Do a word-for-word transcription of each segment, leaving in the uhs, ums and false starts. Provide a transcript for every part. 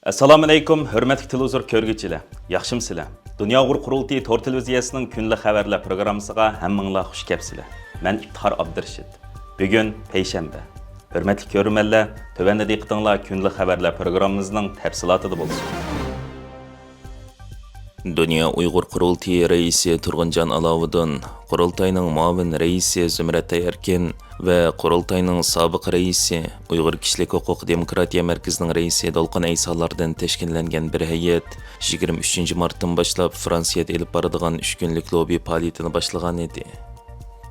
ئەسسالامۇئەلەيكۇم، ھۆرمەتلىك تېلېۋىزور كۆرگۈچىلەر، ياخشىمۇسىلەر؟ دۇنيا ئۇيغۇر قۇرۇلتىيى تور تېلېۋىزىيەسىنىڭ كۈندىلىك خەۋەرلەر پروگراممىسىغا ھەممىڭلار خۇش كەپسىلەر. مەن ئىپتىخار ئابدۇرېشىت. بۈگۈن پەيشەنبە. ھۆرمەتلىك كۆرۈرمەنلەر، تۆۋەندە دىققىتىڭلار كۈندىلىك خەۋەرلەر پروگراممىمىزنىڭ تەپسىلاتىدا بولسۇن. دۇنيا ئۇيغۇر قۇرۇلتىيى رەئىسى تۇرغۇنجان ئالاۋۇدۇن، قۇرۇلتاينىڭ مۇئاۋىن رەئىسى زۇمرەت تايئەركىن ۋە قۇرۇلتاينىڭ سابىق رەئىسى، ئۇيغۇر كىشىلىك ھوقۇق دېموكراتىيە مەركىزىنىڭ رەئىسى دولقۇن ئەيسالاردىن تەشكىللەنگەن بىر ھەيئەت يىگىرمە ئۈچىنچى مارتتىن باشلاپ فرانسىيەدە ئېلىپ بارىدىغان ئۈچ كۈنلۈك لوببى پائالىيىتىنى باشلىغانىدى.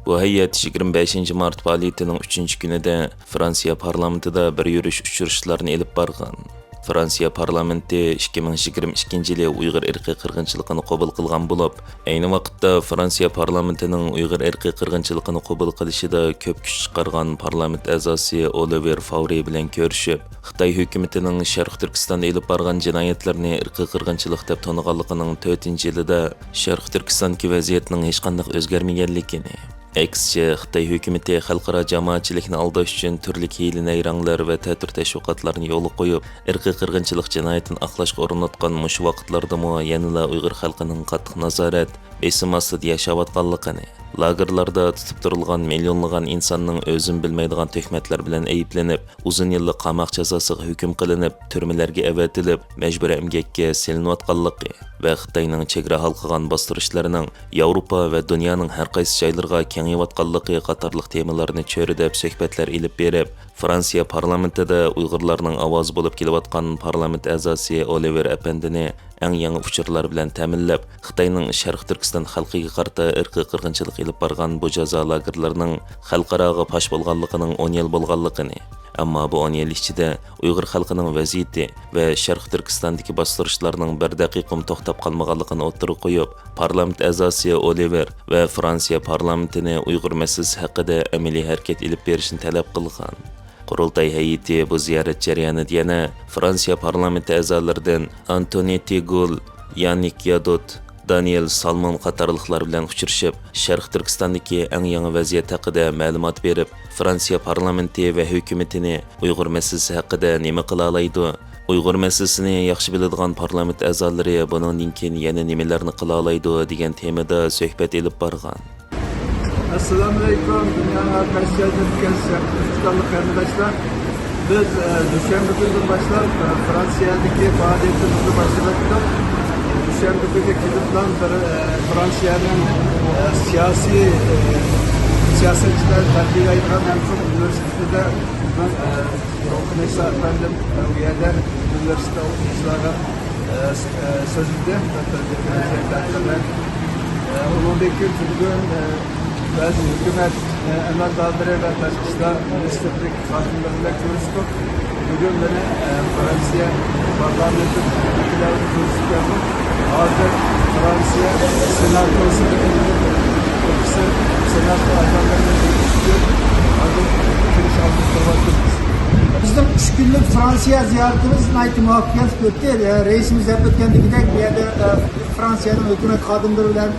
بۇ ھەيئەت يىگىرمە بەشىنچى مارت پائالىيىتىنىڭ ئۈچىنچى كۈنىدە فرانسىيە پارلامېنتىدا بىر يۈرۈش ئۇچرىشىشلارنى ئېلىپ بارغان. فرانسىيە پارلامېنتى ئىككى مىڭ يىگىرمە ئىككىنچى يىلى ئۇيغۇر ئىرقىي قىرغىنچىلىقىنى قوبۇل قىلغان بولۇپ، ئەينى ۋاقىتتا فرانسىيە پارلامېنتىنىڭ ئۇيغۇر ئىرقىي قىرغىنچىلىقىنى قوبۇل قىلىشىدا كۆپ كۈچ چىقارغان پارلامېنت ئەزاسى ئولىۋېر فاۋرى بىلەن كۆرۈشۈپ، خىتاي ھۆكۈمىتىنىڭ شەرقىي تۈركىستاندا ئېلىپ بارغان جىنايەتلىرىنى ئىرقىي قىرغىنچىلىق دەپ تونۇغانلىقىنىڭ تۆتىنچى يىلىدا شەرقىي تۈركىستاندىكى ۋەزىيەتنىڭ ھېچقانداق ئۆزگەرمىگەنلىكىنى، ئەكسىچە، خىتاي ھۆكۈمىتى خەلقئارا جامائەتچىلىكنى ئالداش ئۈچۈن تۈرلۈك ھىيلە-نەيرەڭلەر ۋە تەتۈر تەشۋىقاتلارنى يولغا قويۇپ، ئىرقىي قىرغىنچىلىق جىنايىتىنى ئاقلاشقا ئۇرۇنۇۋاتقان مۇشۇ ۋاقىتلاردىمۇ يەنىلا ئۇيغۇر خەلقىنىڭ قاتتىق نازارەت، بېسىم ئاستىدا ياشاۋاتقانلىقىنى، لاگېرلاردا تۇتۇپ تۇرۇلغان مىليونلىغان ئىنساننىڭ ئۆزىمۇ بىلمەيدىغان تۆھمەتلەر بىلەن ئەيىبلىنىپ، ئۇزۇن يىللىق قاماق جازاسىغا ھۆكۈم قىلىنىپ، تۈرمىلەرگە ئەۋەتىلىپ، مەجبۇرىي ئەمگەككە سېلىنىۋاتقانلىقى ۋە خىتاينىڭ چېگرا ھالقىغان باستۇرۇشلىرىنىڭ ياۋروپا ۋە دۇنيانىڭ ھەر قايسى جايلىرىغا كېڭىيىۋاتقانلىقى قاتارلىق تېمىلارنى چۆرىدەپ سۆھبەتلەر ئېلىپ بېرىپ، فرانسىيە پارلامېنتىدا ئۇيغۇرلارنىڭ ئاۋازى بولۇپ كېلىۋاتقان پارلامېنت ئەزاسى ئولىۋېر ئەپەندىنى ئەڭ يېڭى ئۇچۇرلار بىلەن تەمىنلەپ، خىتاينىڭ شەرقىي تۈركىستان خەلقىگە قارىتا ئىرقىي قىرغىنچىلىق ئېلىپ بارغان بۇ جازا لاگېرلىرىنىڭ خەلقئاراغا پاش بولغانلىقىنىڭ ئون يىل بولغانلىقىنى، ئەمما بۇ ئون يىل ئىچىدە ئۇيغۇر خەلقىنىڭ ۋەزىيىتى ۋە شەرقىي تۈركىستاندىكى باستۇرۇشلارنىڭ بىر دەقىقىمۇ توختاپ قالمىغانلىقىنى ئوتتۇرىغا قويۇپ، پارلامېنت ئەزاسى ئولىۋېر ۋە فرانسىيە پارلامېنتىنى ئۇيغۇر مەسىلىسى ھەققىدە ئەمەلىي ھەرىكەت ئېلىپ بېرىشنى تەلەپ قىلغان. قۇرۇلتاي ھەيئىتى بۇ زىيارەت جەريانىدا يەنە فرانسىيە پارلامېنتى ئەزالىرىدىن ئانتونېتتى گول، ياننىك يادوت، دانىيېل سالمون قاتارلىقلار بىلەن ئۇچرىشىپ، شەرقىي تۈركىستاندىكى ئەڭ يېڭى ۋەزىيەت ھەققىدە مەلۇمات بېرىپ، فرانسىيە پارلامېنتى ۋە ھۆكۈمىتىنى ئۇيغۇر مەسىلىسى ھەققىدە نېمە قىلالايدۇ، ئۇيغۇر مەسىلىسىنى ياخشى بىلىدىغان پارلامېنت ئەزالىرى بۇنىڭدىن كېيىن يەنە نېمىلەرنى قىلالايدۇ دېگەن تېمىدا سۆھبەت ئېلىپ بارغان. ئەسسالامۇئەلەيكۇم، دۇنيانىڭ ھەر قايسى جايىدا ئۆتكەن شەرقىي تۈركىستانلىق قېرىنداشلار، بىز، ئە، دۈشەنبە كۈنىدىن باشلاپ، ئە، فرانسىيەدىكى پائالىيىتىمىزنى باشلىۋەتتۇق. دۈشەنبە كۈنى كېلىپلا بىر، ئە، فرانسىيەنىڭ، ئە، سىياسىي، ئە، سىياسەتچىلەر تەربىيەلەيدىغان ھەم شۇ ئۇنىۋېرسىتېتىدا مەن، ئە، دولقۇن ئەيسا ئەپەندىم، ئە، ئۇ يەردە ئۇنىۋېرسىتېت ئوقۇغۇچىلارغا ئە، س-، ئە، سۆزلىدى. ئە، ئۇنىڭدىن كېيىن بۈگۈن، ئە، بەزى ھۆكۈمەت، ئە، ئەمەلدارلىرى ۋە تاشقى ئىشلار مىنىستىرلىك خادىملىرى بىلەن كۆرۈشتۇق. بۈگۈن مېنى، ئە، فرانسىيە پارلامېنتى ۋەكىللىرى كۆرۈشتۈرگەن. ھازىر فرانسىيە سېناتى، سېنات ئەزالىرى بىلەن كۆرۈشۈپ، ھازىر كىرىش ئالدىدا تۇرۇۋاتىمىز. بىزنىڭ ئۈچ كۈنلۈك فرانسىيە زىيارىتىمىز ناھايىتى مۇۋەپپەقىيەتلىك ئۆتتى. ئە، رەئىسىمىز دەپ ئۆتكەندىكىدەك، بۇ يەردە، ئە، فرانسىيەنىڭ ھۆكۈمەت خادىملىرى بىلەن،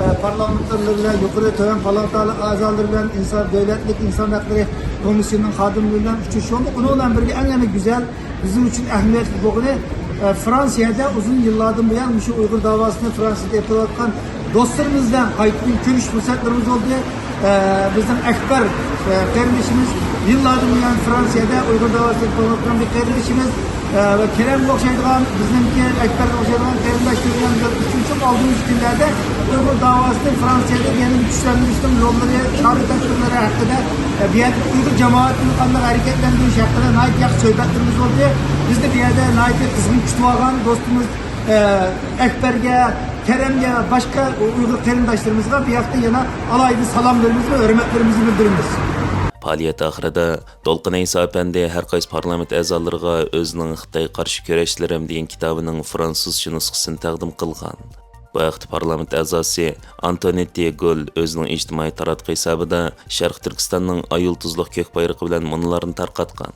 ئە، پارلامېنتارلىرى بىلەن، يۇقىرى تۆۋەن پالاتا ئەزالىرى بىلەن، ئىنسان، دۆلەتلىك ئىنسان ھەقلىرى كومىسسىيىنىڭ خادىملىرى بىلەن ئۇچرىشىۋالدۇق. ئۇنىڭ بىلەن بىرگە ئەڭ يەنە گۈزەل، بىزنىڭ ئۈچۈن ئەھمىيەتلىك بولغىنى، ئە، فرانسىيەدە ئۇزۇن يىللاردىن بۇيان مۇشۇ ئۇيغۇر داۋاسىنى فرانسىيەدە ئېلىپ بېرىۋاتقان دوستلىرىمىز بىلەن قايتىدىن كۆرۈشۈش پۇرسەتلىرىمىز بولدى. ئە، بىزنىڭ ئەكبەر، ئە، قېرىندىشىمىز يىللاردىن بۇيان فرانسىيەدە ئۇيغۇر داۋاسىنى قىلىۋاتقان بىر قېرىندىشىمىز، ئە، ۋە كېرەمگە ئوخشايدىغان، بىزنىڭكى ئەكبەرگە ئوخشايدىغان قېرىنداشلىرى بىلەن بىر ئۇچرىشىپ، ئالدىنقى كۈنلەردە ئۇيغۇر داۋاسىنى فرانسىيەدە يەنە كۈچلەندۈرۈشنىڭ يوللىرى، چارە تەدبىرلىرى ھەققىدە، ئە، بۇ يەردىكى ئۇيغۇر جامائىتىنى قانداق ھەرىكەتلەندۈرۈش ھەققىدە ناھايىتى ياخشى سۆھبەتلىرىمىز بولدى. بىزنى بۇ يەردە ناھايىتى قىزغىن كۈتۈۋالغان دوستىمىز، ئە، ئەكبەرگە، كەرەمگە، باشقا ئۇيغۇر قېرىنداشلىرىمىزغا بۇ ياقتا يەنە ئالاھىدە سالاملىرىمىز ۋە ھۆرمەتلىرىمىزنى بىلدۈرىمىز. پائالىيەت ئاخىرىدا دولقۇن ئەيسا ئەپەندى ھەر قايسى پارلامېنت ئەزالىرىغا ئۆزىنىڭ خىتايغا قارشى كۈرەشلىرىم دېگەن كىتابىنىڭ فرانسۇزچە نۇسخىسىنى تەقدىم قىلغان. بۇ ھەقتە پارلامېنت ئەزاسى ئانتونېتتى گول ئۆزىنىڭ ئىجتىمائىي تاراتقۇ ھېسابىدا شەرقىي تۈركىستاننىڭ ئاي يۇلتۇزلۇق كۆك بايرىقى بىلەن مۇنۇلارنى تارقاتقان.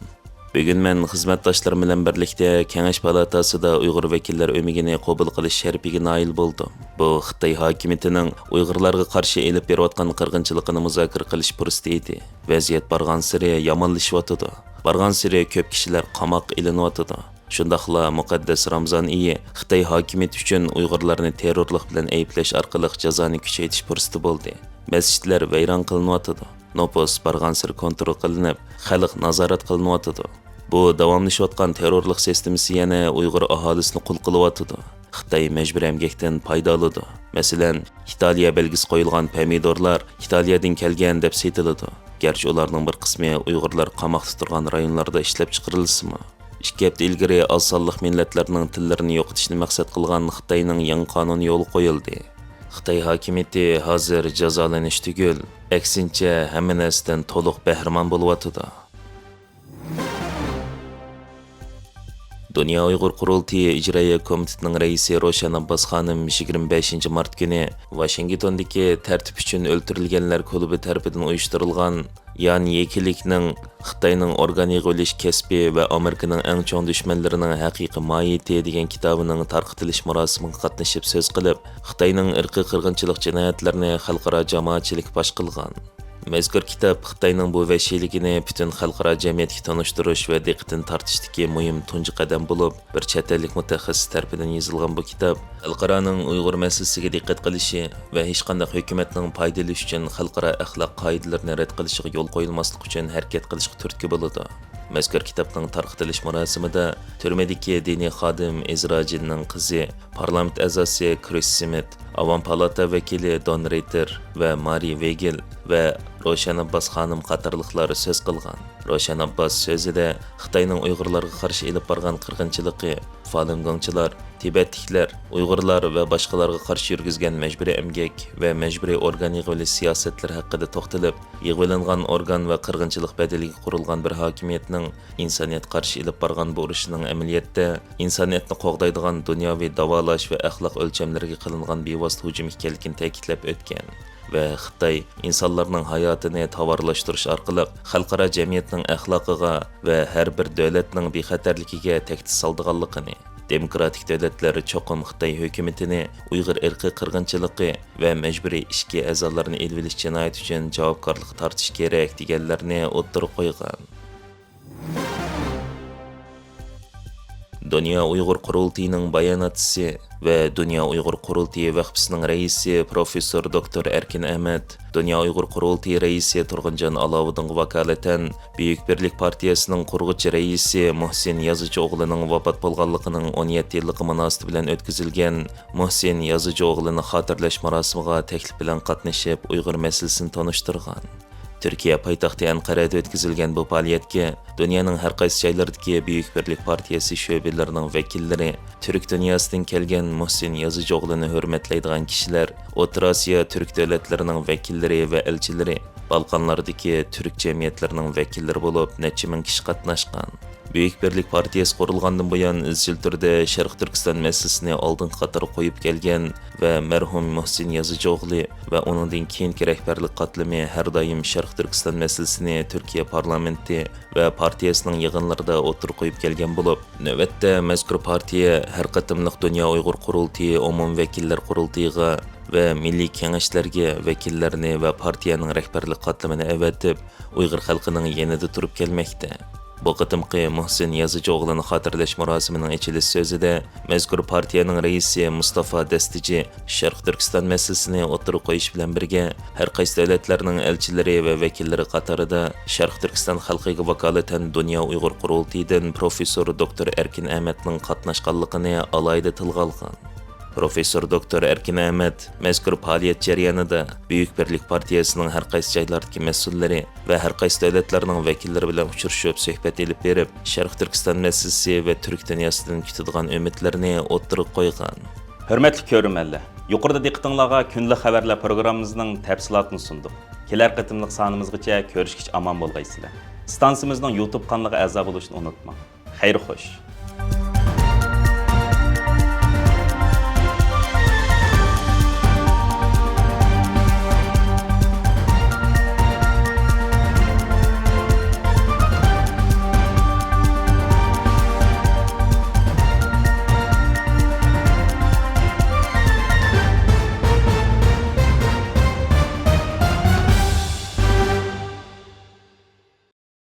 بۈگۈن مەن خىزمەتداشلىرىم بىلەن بىرلىكتە كېڭەش پالاتاسىدا ئۇيغۇر ۋەكىللەر ئۆمىكىنى قوبۇل قىلىش شەرىپىگە نائىل بولدۇم. بۇ خىتاي ھاكىمىيىتىنىڭ ئۇيغۇرلارغا قارشى ئېلىپ بېرىۋاتقان قىرغىنچىلىقىنى مۇزاكىرە قىلىش پۇرسىتى ئىدى. ۋەزىيەت بارغانسېرى يامانلىشىۋاتىدۇ. بارغانسېرى كۆپ كىشىلەر قاماققا ئېلىنىۋاتىدۇ. شۇنداقلا مۇقەددەس رامزان ئېيى خىتاي ھاكىمىيىتى ئۈچۈن ئۇيغۇرلارنى تېررورلۇق بىلەن ئەيىبلەش ئارقىلىق جازانى كۈچەيتىش پۇرسىتى بولدى. مەسچىتلەر ۋەيران قىلىنىۋاتىدۇ. نوپۇس بارغانسېرى كونترول قىلىنىپ، خەلق نازارەت قىلىنىۋاتىدۇ. بۇ داۋاملىشىۋاتقان تېررورلۇق سىستېمىسى يەنە ئۇيغۇر ئاھالىسىنى قۇل قىلىۋاتىدۇ. خىتاي مەجبۇرىي ئەمگەكتىن پايدا ئالىدۇ. مەسىلەن، ئىتالىيە بەلگىسى قويۇلغان پەمىدورلار ئىتالىيەدىن كەلگەن دەپ سېتىلىدۇ. گەرچە ئۇلارنىڭ بىر قىسمى ئۇيغۇرلار قاماقتا تۇرغان رايونلاردا ئىشلەپچىقىرىلسىمۇ. ئىككى ھەپتە ئىلگىرى ئاز سانلىق مىللەتلەرنىڭ تىللىرىنى يوقىتىشنى مەقسەت قىلغان خىتاينىڭ يېڭى قانۇنى يولغا قويۇلدى. خىتاي ھاكىمىيىتى ھازىر جازالىنىش تۈگۈل، ئەكسىنچە، ھەممە نەرسىدىن تولۇق بەھرىمەن بولۇۋاتىدۇ. دۇنيا ئۇيغۇر قۇرۇلتىيى ئىجرائىيە كومىتېتىنىڭ رەئىسى روشەن ئابباس خانىم يىگىرمە بەشىنچى مارت كۈنى ۋاشىنگتوندىكى تەرتىپ ئۈچۈن ئۆلتۈرۈلگەنلەر كۇلۇبى تەرىپىدىن ئۇيۇشتۇرۇلغان يان يېكىلىكنىڭ خىتاينىڭ ئورگان يىغىۋېلىش كەسپى ۋە ئامېرىكىنىڭ ئەڭ چوڭ دۈشمەنلىرىنىڭ ھەقىقىي ماھىيىتى دېگەن كىتابىنىڭ تارقىتىلىش مۇراسىمىغا قاتنىشىپ سۆز قىلىپ، خىتاينىڭ ئىرقىي قىرغىنچىلىق جىنايەتلىرىنى خەلقئارا جامائەتچىلىك پاش قىلغان. مەزكۇر كىتاب خىتاينىڭ بۇ ۋەھشىيلىكىنى پۈتۈن خەلقئارا جەمئىيەتكە تونۇشتۇرۇش ۋە دىققىتىنى تارتىشتىكى مۇھىم تۇنجى قەدەم بولۇپ، بىر چەت ئەللىك مۇتەخەسسىس تەرىپىدىن يېزىلغان بۇ كىتاب خەلقئارانىڭ ئۇيغۇر مەسىلىسىگە دىققەت قىلىشى ۋە ھېچقانداق ھۆكۈمەتنىڭ پايدىلىنىش ئۈچۈن خەلقئارا ئەخلاق قائىدىلىرىنى رەت قىلىشىغا يول قويۇلماسلىقى ئۈچۈن ھەرىكەت قىلىشقا تۈرتكە بولىدۇ. مەزكۇر كىتابنىڭ تارقىتىلىش مۇراسىمىدا تۈرمىدىكى دىنىي خادىم ئىزراجىننىڭ قىزى، پارلامېنت ئەزاسى كرىس سمىت، ئاۋام پالاتا ۋەكىلى دون رېيتېر ۋە مارى ۋېگېل ۋە روشەن ئابباس خانىم قاتارلىقلار سۆز قىلغان. روشەن ئابباس سۆزىدە خىتاينىڭ ئۇيغۇرلارغا قارشى ئېلىپ بارغان قىرغىنچىلىقى، فالۇنگوڭچىلار، تىبەتلىكلەر، ئۇيغۇرلار ۋە باشقىلارغا قارشى يۈرگۈزگەن مەجبۇرىي ئەمگەك ۋە مەجبۇرىي ئورگان يىغىۋېلىش سىياسەتلىرى ھەققىدە توختىلىپ، يىغىۋېلىنغان ئورگان ۋە قىرغىنچىلىق بەدىلىگە قۇرۇلغان بىر ھاكىمىيەتنىڭ ئىنسانىيەتكە قارشى ئېلىپ بارغان بۇ ئۇرۇشىنىڭ ئەمەلىيەتتە ئىنسانىيەتنى قوغدايدىغان دۇنياۋى داۋالاش ۋە ئەخلاق ئۆلچەملىرىگە قىلىنغان بىۋاسىتە ھۇجۇم ئىكەنلىكىنى تەكىتلەپ ئۆتكەن ۋە خىتاي ئىنسانلارنىڭ ھاياتىنى تاۋارلاشتۇرۇش ئارقىلىق خەلقئارا جەمئىيەتنىڭ ئەخلاقىغا ۋە ھەر بىر دۆلەتنىڭ بىخەتەرلىكىگە تەھدىت سالىدىغانلىقىنى، دېموكراتىك دۆلەتلەر چوقۇم خىتاي ھۆكۈمىتىنى ئۇيغۇر ئىرقىي قىرغىنچىلىقى ۋە مەجبۇرىي ئىچكى ئەزالارنى ئېلىۋېلىش جىنايىتى ئۈچۈن جاۋابكارلىققا تارتىشى كېرەك، دېگەنلەرنى ئوتتۇرىغا قويغان. دۇنيا ئۇيغۇر قۇرۇلتىيىنىڭ باياناتچىسى ۋە دۇنيا ئۇيغۇر قۇرۇلتىيى ۋەقپىسىنىڭ رەئىسى پروفېسسور دوكتور ئەركىن ئەمەت، دۇنيا ئۇيغۇر قۇرۇلتىيى رەئىسى تۇرغۇنجان ئالاۋۇدۇنغا ۋاكالىتەن، بۈيۈك بىرلىك پارتىيەسىنىڭ قۇرغۇچى رەئىسى مۇھسىن يازىچى ئوغلىنىڭ ۋاپات بولغانلىقىنىڭ ئون يەتتە يىللىقى مۇناسىۋىتى بىلەن ئۆتكۈزۈلگەن مۇھسىن يازىچى ئوغلىنى خاتىرىلەش مۇراسىمىغا تەكلىپ بىلەن قاتنىشىپ، ئۇيغۇر مەسىلىسىنى تونۇشتۇرغان. تۈركىيە پايتەختى ئەنقەرەدە ئۆتكۈزۈلگەن بۇ پائالىيەتكە دۇنيانىڭ ھەر قايسى جايلىرىدىكى بۈيۈك بىرلىك پارتىيەسى شۆبىلىرىنىڭ ۋەكىللىرى، تۈرك دۇنياسىدىن كەلگەن مۇھسىن يازىچىئوغلىنى ھۆرمەتلەيدىغان كىشىلەر، ئوتتۇرا ئاسىيا تۈرك دۆلەتلىرىنىڭ ۋەكىللىرى ۋە ئەلچىلىرى، بالقانلاردىكى تۈرك جەمئىيەتلىرىنىڭ ۋەكىللىرى بولۇپ، نەچچە مىڭ كىشى قاتناشقان. بۈيۈك بىرلىك پارتىيەسى قۇرۇلغاندىن بۇيان، ئىزچىل تۈردە شەرقىي تۈركىستان مەسىلىسىنى ئالدىنقى قاتارغا قويۇپ كەلگەن ۋە مەرھۇم مۇھسىن يازىچىئوغلى ۋە ئۇنىڭدىن كېيىنكى رەھبەرلىك قاتلىمى ھەر دائىم شەرقىي تۈركىستان مەسىلىسىنى تۈركىيە پارلامېنتى ۋە پارتىيەسىنىڭ يىغىنلىرىدا ئوتتۇرىغا قويۇپ كەلگەن بولۇپ، نۆۋەتتە مەزكۇر پارتىيە ھەر قېتىملىق دۇنيا ئۇيغۇر قۇرۇلتىيى ئومۇمىي ۋەكىللەر قۇرۇلتىيىغا ۋە مىللىي كېڭەشلەرگە ۋەكىللەرنى ۋە پارتىيەنىڭ رەھبەرلىك قاتلىمىنى ئەۋەتىپ، ئۇيغۇر خەلقىنىڭ يېنىدا تۇرۇپ كەلمەكتە. بۇ قېتىمقى مۇھسىن يازىچىئوغلىنى خاتىرىلەش مۇراسىمىنىڭ ئېچىلىش سۆزىدە مەزكۇر پارتىيەنىڭ رەئىسى مۇستافا دەستىجى شەرقىي تۈركىستان مەسىلىسىنى ئوتتۇرىغا قويۇش بىلەن بىرگە، ھەر قايسى دۆلەتلەرنىڭ ئەلچىلىرى ۋە ۋەكىللىرى قاتارىدا شەرقىي تۈركىستان خەلقىگە ۋاكالىتەن دۇنيا ئۇيغۇر قۇرۇلتىيىدىن پروفېسسور دوكتور ئەركىن ئەمەتنىڭ قاتناشقانلىقىنى ئالاھىدە تىلغا ئالغان. پروفېسسور دوكتور ئەركىن ئەمەت مەزكۇر پائالىيەت جەريانىدا بۈيۈك بىرلىك پارتىيەسىنىڭ ھەر قايسى جايلاردىكى مەسئۇللىرى ۋە ھەر قايسى دۆلەتلەرنىڭ ۋەكىللىرى بىلەن ئۇچرىشىپ، سۆھبەت ئېلىپ بېرىپ، شەرقىي تۈركىستان مەسىلىسى ۋە تۈرك دۇنياسىدىن كۈتىدىغان ئۈمىدلىرىنى ئوتتۇرىغا قويغان. ھۆرمەتلىك كۆرۈرمەنلەر، يۇقىرىدا دىققىتىڭلارغا كۈندىلىك خەۋەرلەر پروگراممىمىزنىڭ تەپسىلاتىنى سۇندۇق. كېلەر قېتىملىق سانىمىزغىچە كۆرۈشكىچە ئامان بولغايسىلەر. ئىستانسىمىزنىڭ يۇتۇب قانىلىغا ئەزا بولۇشنى ئۇنتۇماڭ. خەير خوش.